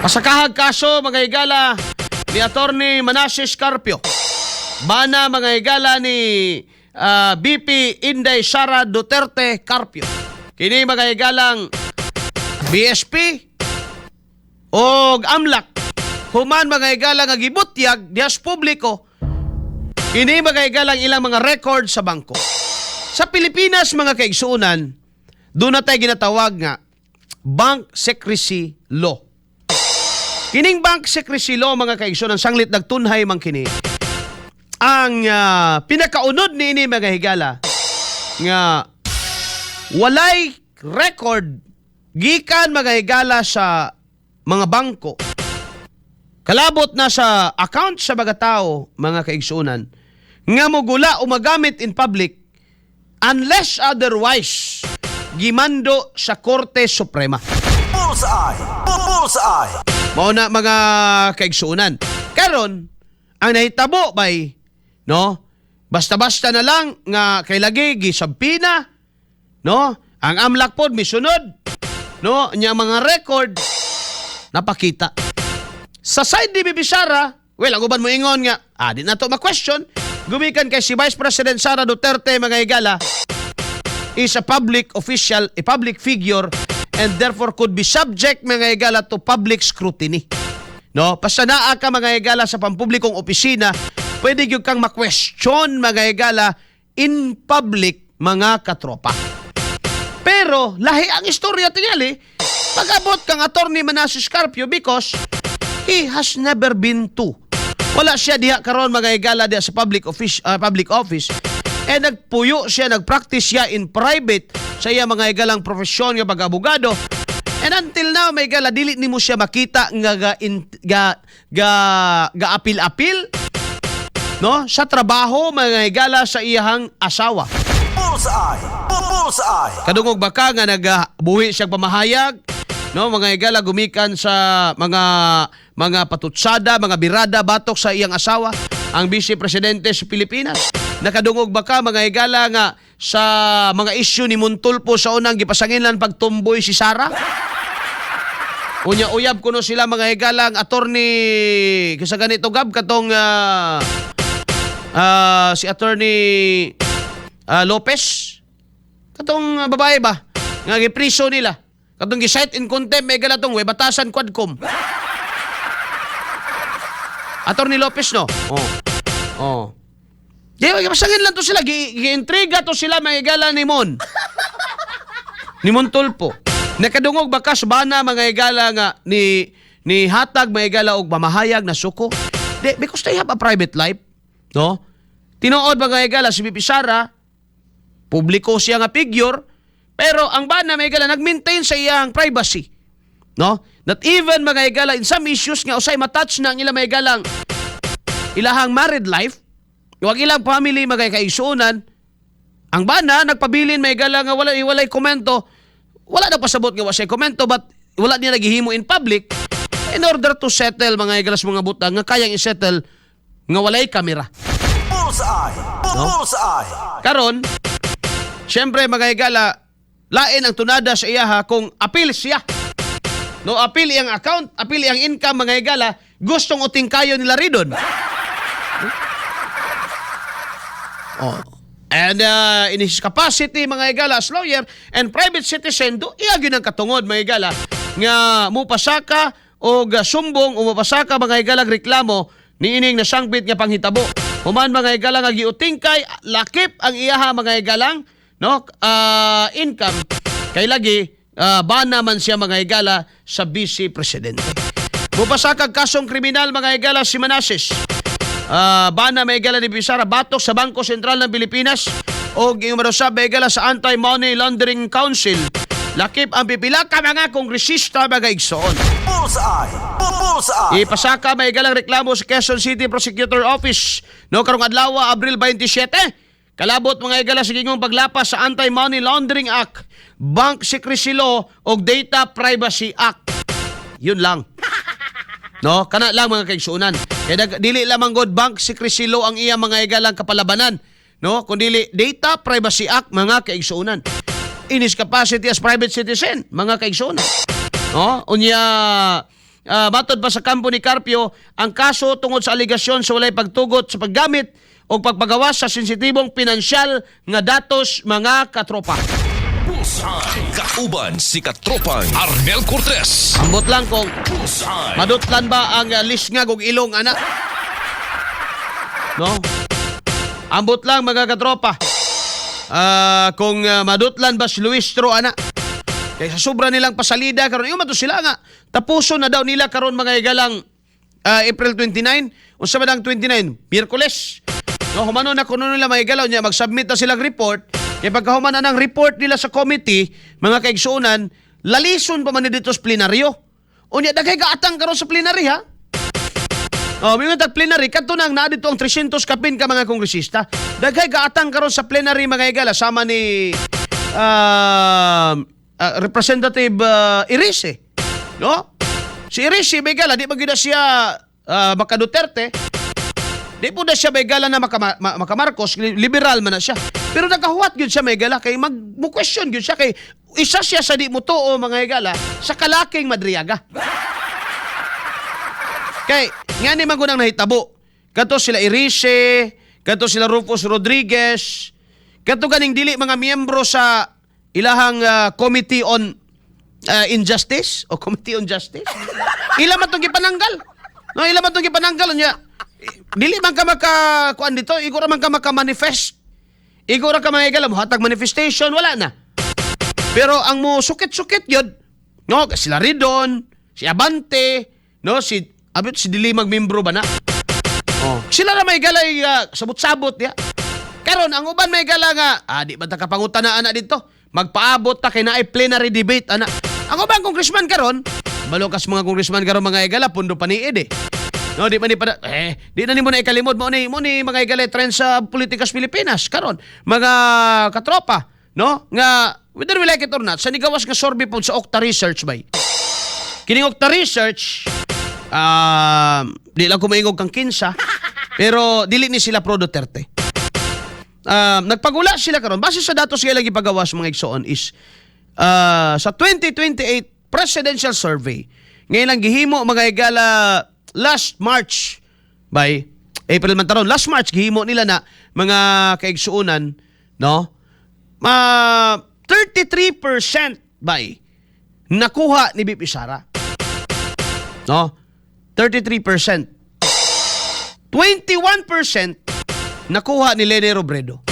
Pasakahag kaso, mga higala, ni Attorney Manases Carpio. Bana, mga higala, ni VP Inday Sara Duterte Carpio. Kini, mga higalang BSP og AMLC. Human, mga higala, nga gibutyag diha sa publiko kini, mga higalang ilang mga record sa bangko. Sa Pilipinas, mga kaigsuonan, doon na tayo ginatawag nga Bank Secrecy Law. Kining Bank Secrecy Law, mga kaigsuonan, sanglit nagtunhay man kini. Ang pinakaunod niini, mga higala, nga walay record gikan, mga higala, sa mga bangko kalabot na sa account sa mga tao, mga kaigsuonan, nga mogula o magamit in public unless otherwise gimando sa Korte Suprema. Bullseye! Bullseye! Mao na, mga kaigsuonan. Karon, ang nahitabo bay, no? Basta-basta na lang nga kay lagi gi-subpoena, no? Ang AMLC pod misunod, no? Nya mga record napakita. Sa side ni VP Sara, well, ang uban mo ingon nga, di na to ma-question, gumikan kay si Vice President Sara Duterte, mga higala, is a public official, a public figure, and therefore could be subject, mga higala, to public scrutiny. No? Basta naa ka, mga higala, sa pampublikong opisina, pwede gyud kang ma-question, mga higala, in public, mga katropa. Pero lahi ang istorya tingali pag-abot kang Attorney Manases Carpio because he has never been to. Wala siya diha karon, mga higala, diha sa public office. Eh nagpuyo siya, nagpractice siya in private sa iya, mga higalang, profesyon nga pag-abogado. And until now, mga higala, dili nimo siya makita nga ga, in, ga, ga, ga apil-apil, no, sa trabaho, mga higala, sa iyahang asawa. Bullseye! Bullseye! Kadungog ba ka nga nagabuhi siyang pamahayag, no, mga higala, gumikan sa mga patutsada, mga birada batok sa iyang asawa, ang vice presidente sa Pilipinas? Nakadungog ba ka, mga higala, nga sa mga issue ni Mon Tulfo sa unang gipasanginlan pagtumboy si Sara? Unya uyab kuno sila, mga higala, ang attorney kaysa ganito gab katong si Attorney Lopez. Katong babae ba? Nga gipriso nila. Katong gi-cite in contempt, may higala, tong way batasan Quadcom. Attorney Lopez, no? Oh. Oh. Di, pasangin lang to sila. Gi-intriga to sila, mga higala, ni Mon. Ni Mon Tulfo. Nakadungog ba ka sa bana, mga higala, nga ni hatag, mga higala, og mamahayag na suko? Di, because they have a private life. No? Tinuod, mga higala, si VP Sara, publiko siya nga figure, pero ang bana, mga higala, nag-maintain sa iyang privacy. No? Not even, mga higala, in some issues nga usay matouch na ang ilang, mga higalang, ilahang married life, wag ilang family, mga kaigsuonan, ang bana nagpabilin, mga higala, nga wala walay komento. Wala na pasabot nga wa siya komento, but wala niya naghihimo in public in order to settle, mga higala, sa mga butang nga kayang i-settle nga walay kamera. Bullseye! Bullseye! Karon, siyempre, mga higala, lain ang tunada sa iyaha kung apil siya. No, apil iyang account, apil iyang income, mga higala, gustong uting kayo nila ridon. Oh. And in his capacity, mga higala, as lawyer and private citizen, do iya gyud ang katungod, mga higala, nga mupasaka og sumbong o mupasaka, mga higala, reklamo niining nasangpit nga panghitabo. Human, mga higala, nga giutingkay lakip ang iyaha, mga higalang, no, income kay lagi bana man siya, mga higala, sa vice presidente. Mupasaka kasong kriminal, mga higala, si Manases. Bana, mga higala, ni VP Sara batok sa Bangko Sentral ng Pilipinas o sa, mga higala, sa Anti-Money Laundering Council. Lakip ang pipila ka mga kongresista, mga igsoon. Bullseye! Bullseye! Ipasaka, mga higalang, reklamo sa Quezon City Prosecutor Office no karong adlaw, Abril 27. Kalabot, mga higala, sa gingong paglapas sa Anti-Money Laundering Act, Bank Secrecy Law ug Data Privacy Act. Yun lang. No, kana lang, mga kaigsuonan. Kaya dili lamang god Bank Secrecy Law ang iya, mga higalang, kapalabanan, no? Kundi Data Privacy Act, mga kaigsuonan. In his capacity as private citizen, mga kaigsuonan. No? Unya Matod pa sa kampo ni Carpio, ang kaso tungod sa alegasyon sa walay pagtugot sa paggamit o pagpagawas sa sensitibong pinansyal nga datos, mga katropa. Bullseye. Kauban si Katropang Arnel Cortez. Ambot lang kung Bullseye. madutlan ba ang lisngag og ilong ana. No? Ambot lang, mga katropa. Kung madutlan ba si Luistro ana. Kay sa sobra nilang pasalida karon, ingon man to sila nga tapuson na daw nila karon, mga higalang, April 29. Unsa man ang 29? Miyerkules. No, humano na kuno nila, mga higalaw niya, mag-submit na silang report. Kay pagkahuman na ng report nila sa committee, mga kaigsuonan, lalison pa man ni dito sa plenaryo. Unya daghay gaatang karon sa plenary, ha. Oh, may tag plenary kadto nang naa dito ang 300 kapin ka mga kongresista. Daghay gaatang karon sa plenary, mga higala, sama ni Representative Erice. No? Si Erice, mga higala, di ba gyud na siya maka Duterte? Di po na siya, may gala, na maka Marcos, liberal man na siya. Pero nagahuwat gyud siya, may gala, kay mag mo question gyud siya kay isa siya sa di mo tuo, mga higala, sa kalaking Madriaga. Kay nga ni magunang nahitabo. Kato sila Erice, kato sila Rufus Rodriguez, kato ganing dili mga miyembro sa ilahang Committee on Injustice o Committee on Justice. Ila man tong gipananggal. No, ila man tong gipananggal niya. Dili man ka maka kuan dito, igo ra man ka maka manifest. Igo ra ka, mga higala, hatag manifestation, wala na. Pero ang mo sukit-sukit yun, no, sila Ridon, si Abante, no, si abot si dili magmembro ba na? Oh, sila na may galay sabot-sabot ya. Karon ang uban may gala nga, di ba ta kapangutan na ana dito? Magpaabot ta kay naay plenary debate ana. Ang uban congressman karon, balokas mga congressman karon, mga higala, pundo paniid eh. No, di man ni pa eh, di na nimo na ikalimod mo ni mga higala trend sa politika sa Pilipinas karon. Mga katropa, no? Nga whether we like it or not, sa nigawas nga survey po sa Octa Research bay. Kining Octa Research, di lang ko maingog kang kinsa, pero dili ni sila pro Duterte. Nagpagula sila karon base sa datos nga ilang gipagawas, mga igsoon, is sa 2028 presidential survey ngayon lang gihimo, mga higala, last March by April man taron, last March gihimo nila na, mga kaigsuonan, no, ma 33% by nakuha ni BP Sara, no, 33%, 21% nakuha ni Leni Robredo.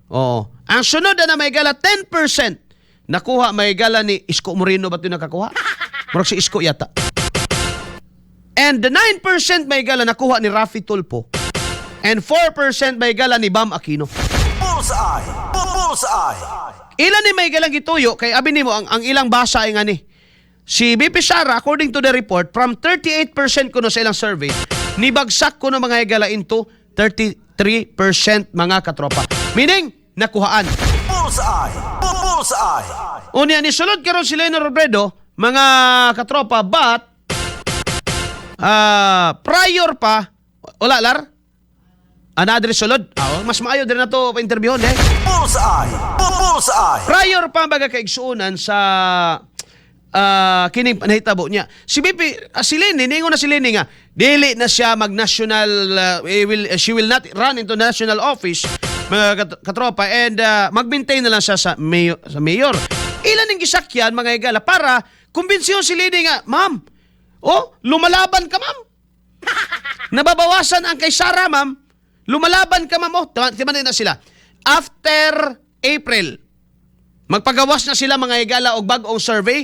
Oo. Ang sunod na may gala, 10% nakuha may gala ni Isko Moreno ba ito nakakuha? Murag si Isko yata. And the 9% may gala nakuha ni Raffy Tulfo. And 4% may gala ni Bam Aquino. Bullseye! Bullseye! Ilan ni may galang gituyo kay abi nimo ang ilang basa ay ngani. Si BP Sara, according to the report, from 38% kuno sa ilang survey, nibagsak kuno, mga higala, into 33%, mga katropa. Meaning, nakuhaan. Bullseye! Bullseye! Unya ni sulod karon si Leni Robredo, mga katropa, but prior pa wala lar. Ana adre sulod. Ah, oh, mas maayo din na to pa-interviewon eh. Bullseye! Bullseye! Prior pa, baga kaigsuonan, sa kining nahitabo niya. Si BP, si Leni, ningon na si Leni nga dili na siya mag-national she will not run into national office, mga katropa, and mag-maintain na lang siya sa mayor. Ilan ang gisakyan, mga higala, para kumbinsiyon si Leni nga, "Ma'am, oh, lumalaban ka, ma'am. Nababawasan ang kay Sara, ma'am. Lumalaban ka, ma'am." Oh, timan na sila. After April, magpagawas na sila, mga higala, og bag-ong survey.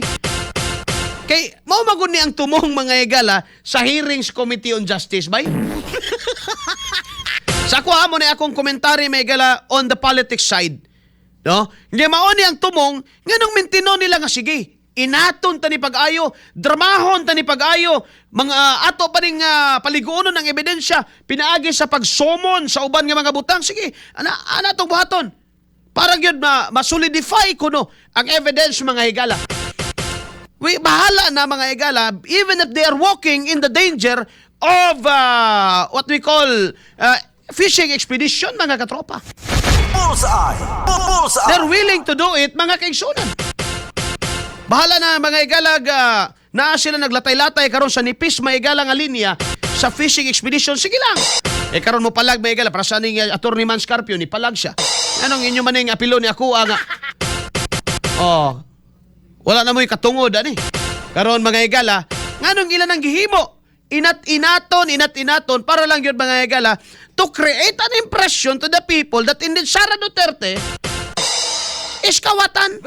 Kay mao magud ni ang tumong, mga higala, sa Hearings Committee on Justice bay. Sa ako amo ni akong komentary, mga higala, on the politics side. No? Nga mao ni ang tumong nganong mintino nila nga sige. Inaton ta ni pag-ayo, dramahon ta ni pag-ayo, mga ato pa ning paliguonon ng ebidensya pinaagi sa pagsumon sa uban nga mga butang. Sige, ana ana tong buhaton. Para gyud ma ma-solidify kuno ang evidence, mga higala. We, bahala na, mga higala, even if they are walking in the danger of what we call fishing expedition, mga katropa. Bullseye! Bullseye! They're willing to do it, mga kaigsunan. Bahala na, mga higalag, Naa sila naglatay-latay karon sa nipis, maigala, nga linya sa fishing expedition. Sige lang. Eh karon mo palag, maigala, para sa ning Attorney Mans Carpio ni palag siya. Anong inyo maning apilo ni ako nga? Oh. Wala na mo'y katungod ani. Karon, mga higala, nganong ilan ang gihimo? Inat-inaton, inat-inaton para lang yun, mga higala, to create an impression to the people that indeed Sara Duterte is kawatan.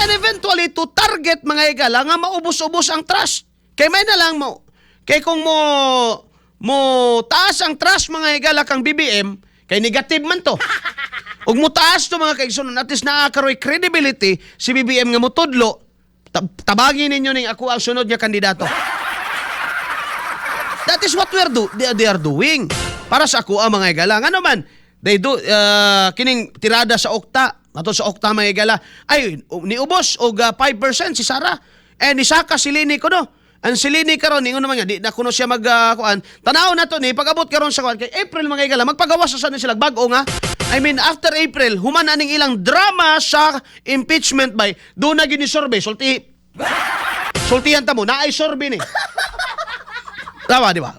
And eventually to target, mga higala, nga maubos-ubos ang trust. Kay may na lang mo. Kay kung mo mo taas ang trust, mga higala, kang BBM, kay negative man to. Ug mo taas to, mga kaigsunan, at least naa karoy credibility si BBM nga motudlo, "Tabangin ninyo ning ako ang sunod nga kandidato." That is what they are doing. Para sa ako ang mga higala. Ngano man, they do kining tirada sa OCTA, ato sa OCTA, mga higala, ay niubos og 5% si Sara. Eh nisaka si Leni kuno. Ang si Leni karon ningon naman nga di na kuno siya mag kuan. Tanaw na to ni pag-abot karon sa kuan kay April, mga higala, magpagawas sa sana sila bag-o nga. I mean, after April human aning ilang drama sa impeachment by do na gini survey sulti sultihan ta mo naay survey ni. Tama, di ba?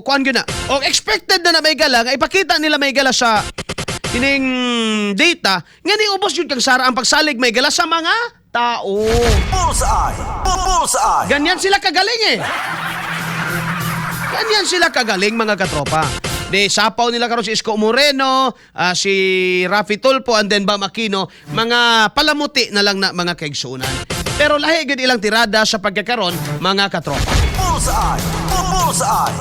Kuan gyud na. O expected na na may gala nga ipakita nila may gala sa kining data nga niubos yun kang Sara ang pagsalig may gala sa mga tao. Bullseye. Bullseye. Ganyan sila kagaling eh. Ganyan sila kagaling, mga katropa. Di sapaw nila karon si Isko Moreno, si Raffy Tulfo and then Bam Aquino, mga palamuti na lang na, mga kaigsunan. Pero lahi gid ilang tirada sa pagkakaron, mga katropa. Bullseye. Bullseye.